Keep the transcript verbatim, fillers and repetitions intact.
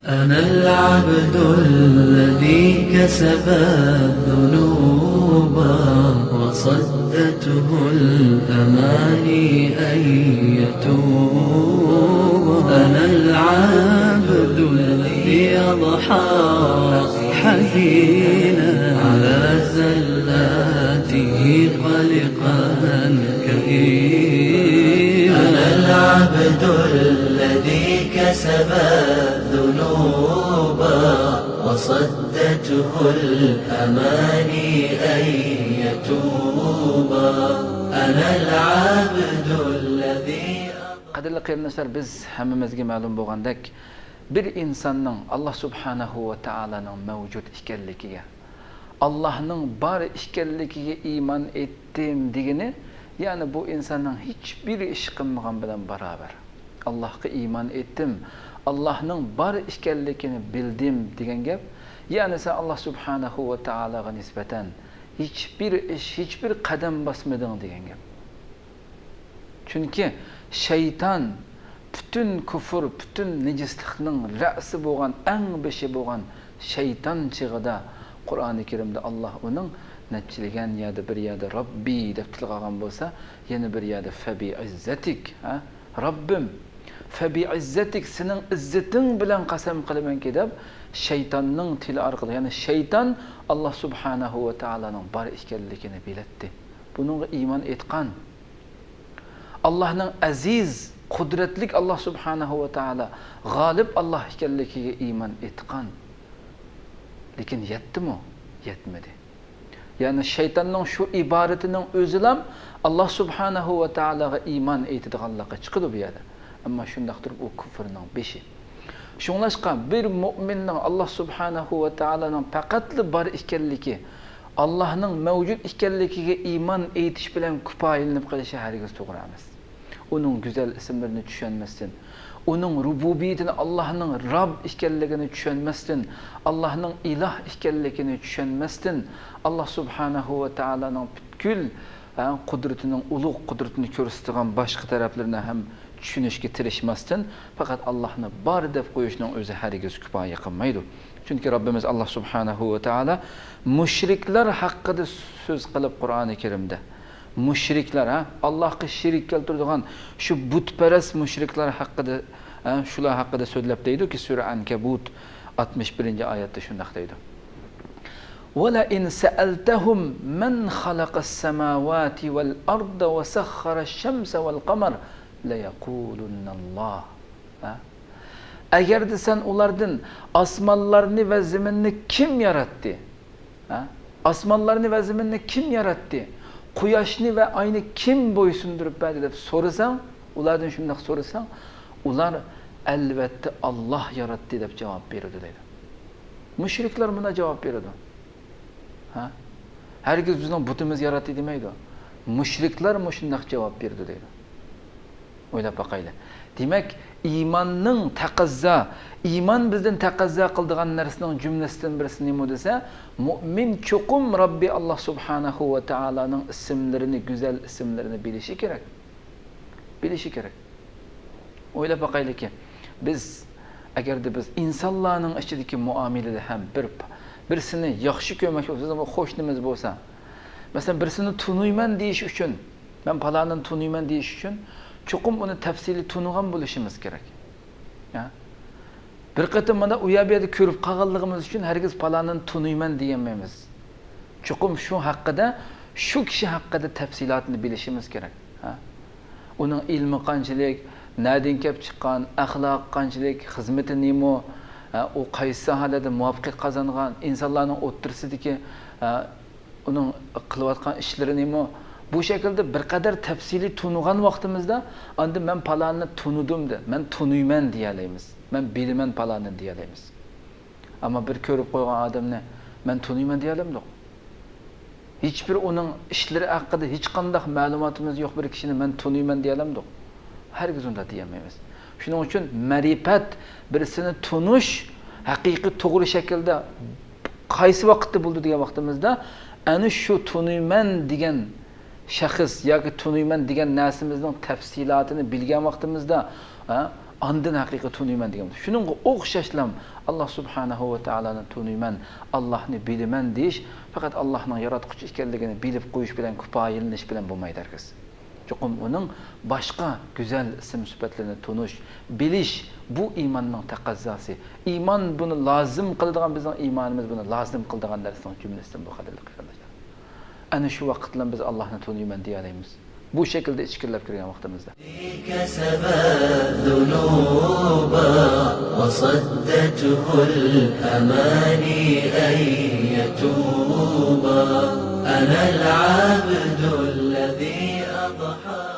أنا العبد الذي كسب الذنوب وصدته الأماني أن يتوب. أنا العبد الذي أضحى حزينا على زلاته قلقا كئيبا. أنا العبد الذي كسب الذنوب وصدته الأماني أن يتوب. أنا العبد الذي قەدىرلىك قېرىنداشلار، بىز ھەممىمىزگە مەلۇم بولغاندەك، بىر ئىنساننىڭ ئاللا سۇبھانەھۇ ۋە تائالانىڭ مەۋجۇت ئىكەنلىكىگە، ئاللانىڭ بار ئىكەنلىكىگە ئىمان ئېيتتىم دېگىنى، يەنى بۇ ئىنساننىڭ ھېچبىر ئىش قىلمىغان بىلەن باراۋەر. ئاللاھقا ئىمان ئېيتتىم، ئاللاھنىڭ بار ئىكەنلىكىنى بىلدىم دېگەن گەپ. يەنى سەن ئاللا سۇبھانەھۇ ۋە تائالاغا نىسبەتەن ھېچبىر ئىش، ھېچبىر قەدەم باسمىدىڭ دېگەن گەپ. چۈنكى شەيتان پۈتۈن كۇفۇر، پۈتۈن نىجىسلىقنىڭ رەئسى بولغان، ئەڭ بېشى بولغان شەيتان چېغىدا، قۇرئانى كەرىمدە ئاللا ئۇنىڭ نەچچىلىگەن يەردە، بىر يەردە رەببى دەپ تىلغا ئالغان بولسا، يەنە بىر يەردە فەبىئىززەتىك، ھە؟ رەببىم، فەبىئىززەتىك، سېنىڭ ئىززىتىڭ بىلەن قەسەم قىلىمەنكى دەپ، شەيتاننىڭ تىلى ئارقىلىق، يەنى شەيتان ئاللا سۇبھانەھۇ ۋە تائالانىڭ بار ئىكەنلىكىنى بىلەتتى. بۇنىڭغا ئىمان ئېيتقان. ئاللاھنىڭ ئەزىز، قۇدرەتلىك ئاللاھ سۇبھانەھۇ ۋە تائالا، غالىب ئاللاھ ئىكەنلىكىگە ئىمان ئېيتقان. لېكىن يەتتىمۇ؟ يەتمىدى. يەنى شەيتاننىڭ شۇ ئىبارىتىنىڭ ئۆزىلام ئاللاھ سۇبھانەھۇ ۋە تائالاغا ئىمان ئېيتىدىغانلىقى چىقىدۇ بۇ يەردە. ئەمما شۇنداق تۇرۇپ ئۇ كۇفرنىڭ بېشى. شۇڭلاشقا بىر مۆمىننىڭ ئاللاھ سۇبھانەھۇ ۋە تائالانىڭ پەقەتلا بار ئىكەنلىكى، ئاللاھنىڭ مەۋجۇت ئىكەنلىكىگە ئىمان ئېيتىش بىلەن كۇپايىلىنىپ قېلىشى ھەرگىز توغرا ئەمەس. ئۇنىڭ گۈزەل ئىسىملىرىنى چۈشەنمەستىن، ئۇنىڭ رۇبۇبىيىتىنى، ئاللاھنىڭ رەب ئىكەنلىكىنى چۈشەنمەستىن، ئاللاھنىڭ ئىلاھ ئىكەنلىكىنى چۈشەنمەستىن، ئاللاھ سۇبھانەھۇ ۋە تائالانىڭ پۈتكۈل، ھە، قۇدرىتىنىڭ ئۇلۇغ قۇدرىتىنى كۆرسىتىدىغان باشقا تەرەپلىرىنى ھەم چۈشىنىشكە تىرىشماستىن، پەقەت ئاللاھنى بار دەپ قويۇشنىڭ ئۆزى ھەرگىز كۇپايە قىلمايدۇ. چۈنكى رەببىمىز ئاللاھ سۇبھانەھۇ ۋە تائالا مۇشرىكلار ھەققىدە سۆز قىلىپ قۇرئانى كەرىمدە، مۇشرىكلار، ھە، ئاللاھقا شېرىك كەلتۈرىدىغان شۇ بۇتپەرەس مۇشرىكلار ھەققىدە، ھە، شۇلار ھەققىدە سۆزلەپ دەيدۇكى، سۈرە ئەنكەبۇت ئاتمىش بىرىنچى ئايەتتە شۇنداق دەيدۇ. ولئن سألتهم من خلق السماوات والأرض وسخر الشمس والقمر ليقولن الله. ھە؟ ئەگەردە سەن ئۇلاردىن ئاسمانلارنى ۋە زېمىننى كىم ياراتتى؟ ھە؟ ئاسمانلارنى ۋە زېمىننى كىم ياراتتى؟ قۇياشنى ۋە ئاينى كىم بويسۇندۇرۇپ بەردى دەپ سورىساڭ، ئۇلاردىن شۇنداق سورىساڭ، ئۇلار ئەلۋەتتە ئاللاھ ياراتتى دەپ جاۋاب بېرىدۇ دەيدۇ. مۇشرىكلار مۇنداق جاۋاب بېرىدۇ. ھە؟ ھەرگىز بىزنىڭ بۇتىمىز ياراتتى دېمەيدۇ. مۇشرىكلار مۇشۇنداق جاۋاب بېرىدۇ دەيدۇ. ئويلاپ باقايلى. دېمەك، ئىماننىڭ تەقەززا، ئىمان بىزدىن تەقەززا قىلىدىغان نەرسىنىڭ جۈملىسىدىن بىرسى نېمە دېسە، مۆمىن چوقۇم رەببى ئاللاھ سۇبھانەھۇ ۋە تائالانىڭ ئىسىملىرىنى، گۈزەل ئىسىملىرىنى بىلىشى كېرەك. بىلىشى كېرەك. ئويلاپ باقايلىكى، بىز، ئەگەردە بىز ئىنسانلارنىڭ ئىچىدىكى مۇئامىلىدە ھەم بىر، بىرسىنى ياخشى كۆرمەكچى بولسا، بىزنىڭ بىر قوشنىمىز بولسا، مەسىلەن، بىرسىنى تونۇيمەن دېيىش ئۈچۈن، مەن پالانىنى تونۇيمەن دېيىش ئۈچۈن، چوقۇم ئۇنى تەپسىلىي تونۇغان بولۇشىمىز كېرەك. يا؟ بىر قېتىم مانا ئۇ يەر بۇ يەردە كۆرۈپ قالغانلىقىمىز ئۈچۈن ھەرگىز پالانىنى تونۇيمەن دېيەلمەيمىز. چوقۇم شۇ ھەققىدە، شۇ كىشى ھەققىدە تەپسىلاتىنى بىلىشىمىز كېرەك. ھە؟ ئۇنىڭ ئىلمى قانچىلىك، نەدىن كەپ چىققان، ئەخلاقى قانچىلىك، خىزمىتى نېمە، ھە، ئۇ قايسى ساھەلەردە مۇۋەپپەقىيەت قازانغان، ئىنسانلارنىڭ ئوتتۇرىسىدىكى، ھە، ئۇنىڭ قىلىۋاتقان ئىشلىرى نېمە، بۇ شەكىلدە بىر قەدەر تەپسىلىي تونۇغان ۋاقتىمىزدا، ئاندىن مەن پالانىنى تونۇدۇم دە، مەن تونۇيمەن دېيەلەيمىز، مەن بىلىمەن پالانىنى دېيەلەيمىز. ئەمما بىر كۆرۈپ قويغان ئادەمنى مەن تونۇيمەن دېيەلەمدۇق؟ ھېچبىر ئۇنىڭ ئىشلىرى ھەققىدە ھېچقانداق مەلۇماتىمىز يوق بىر كىشىنى مەن تونۇيمەن دېيەلەمدۇق؟ ھەرگىز ئۇنداق دېيەلمەيمىز. شۇنىڭ ئۈچۈن مەرىپەت، بىرسىنى تونۇش، ھەقىقىي توغرا شەكىلدە قايسى ۋاقىتتا بولىدۇ دېگەن ۋاقتىمىزدا، ئەنە شۇ تونۇيمەن دېگەن شەخس ياكى تونۇيمەن دېگەن نەرسىمىزنىڭ تەپسىلاتىنى بىلگەن ۋاقتىمىزدا، ھە، ئاندىن ھەقىقىي تونۇيمەن دېگەن. شۇنىڭغا ئوخشاشلام، ئاللا سۇبھانەھۇ ۋە تائالانى تونۇيمەن، ئاللانى بىلىمەن دېيىش پەقەت ئاللانىڭ ياراتقۇچى ئىكەنلىكىنى بىلىپ قويۇش بىلەن كۇپايىلىنىش بىلەن بولمايدۇ ھەرگىز. چوقۇم ئۇنىڭ باشقا گۈزەل ئىسىم سۈپەتلىرىنى تونۇش، بىلىش، بۇ ئىماننىڭ تەقەززاسى. ئىمان بۇنى لازىم قىلىدىغان، بىزنىڭ ئىمانىمىز بۇنى لازىم قىلىدىغان نەرسىنىڭ جۈملىسىدىن بۇ، قەدىرلىك قېرىنداشلار. ئەنە شۇ ۋاقىتلا بىز ئاللانى تونۇيمەن دېيەلەيمىز. بۇ شەكىلدە ئىچكىرىلەپ كىرگەن ۋاقتىمىزدا. كسبت ذنوبا وصدته الأماني أن يتوبا. أنا العبد الذي أضحى